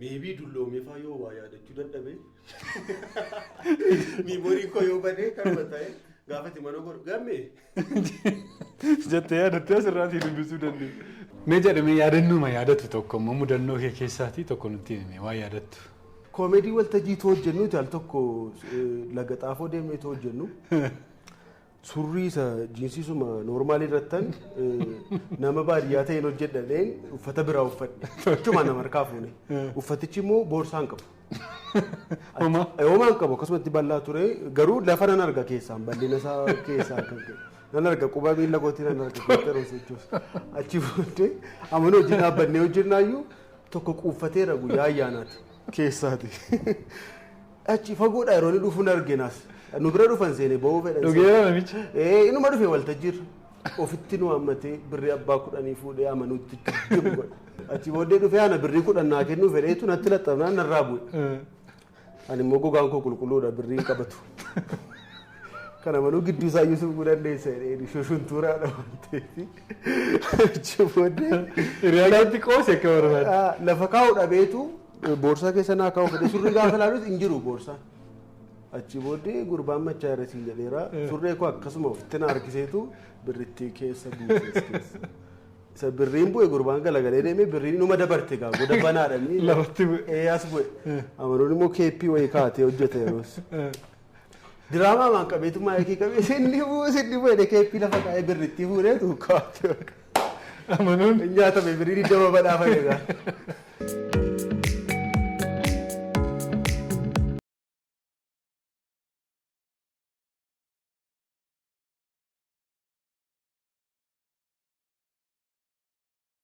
Maybe dulloomee faa yoo waa yaadachuu dadhabe, memoryn koo yoo badee kanuma ta'e, gaafati mana godhu gamme. Jettee yaadattee asirraatii dubbisuu dandeenya. Mee jedhamee yaadannuma yaadatu tokko immoo mudannoo kee keessaatii tokko nutti himi, waan yaadattu. Comedy waltajjiitu hojjennuti al tokko Laga Xaafoo deemneetu hojjennu. Surrii isa jeansiisuma normal irrattan nama baadiyyaa ta'een hojjedhadheen uffata biraa uffadhe. Achuma nama harkaa fuune. Uffatichi immoo boorsaa hin qabu. Homaa? Homaa hin qabu, akkasumatti bal'aa ture, garuu lafa nan arga keessaan, bal'ina isaa keessaa kan ka'e. Nan arga, quba miila kootii nan arga keessa yeroo sochoosu. Achi booddee amanuu hojii dhaabbannee hojjennaayyuu tokko quuffateera guyyaa ayyaanaati keessaati. Achi fagoodha yeroo inni dhufu arginaas. Nu bira dhufan seenee ba'uu fedhan. Dhugeera namichi. Ee, inuma dhufe waltajjiirra. Ofitti nu hammatee birrii abbaa 10 fuudhee amanuutti jiru godhe. Achi booddee dhufee ana birrii 10 naa kennuu fedheetu natti laxxafnaan narraa bu'e. Ani immoo gogaan koo qulqulluudha, birrii hin qabatu. Kana manuu gidduu isaa iyyuu suuquu dandeessa jedhee shushuntuuraadha waan ta'eef. Achi booddee Hiriyaa keetti qoose akka barbaade. Lafa kaa'u dhabeetu boorsaa keessa naa kaa'u fedhe, surrii gaafa ilaalus hin jiru boorsaan. Achi booddee gurbaan machaa irra siin jedheera. Surree koo akkasuma ofitti na harkiseetu birrittii keessa buuse keessa. Isa birriin bu'e, gurbaan galagalee deemee birriin numa dabarte gaa goda banaadha inni. Lafatti bu'e. Ee, as bu'e. Amanuun immoo keeppii wayii kaa'atee hojjete yeroos. Diraamaa maan qabeetu maayikii qabee sinni bu'u sinni bu'e keeppii lafa kaa'ee birrittii fuudheetu kaa'ate. Amanuun. Hin nyaatame, birrii 20 badhaafame gaa.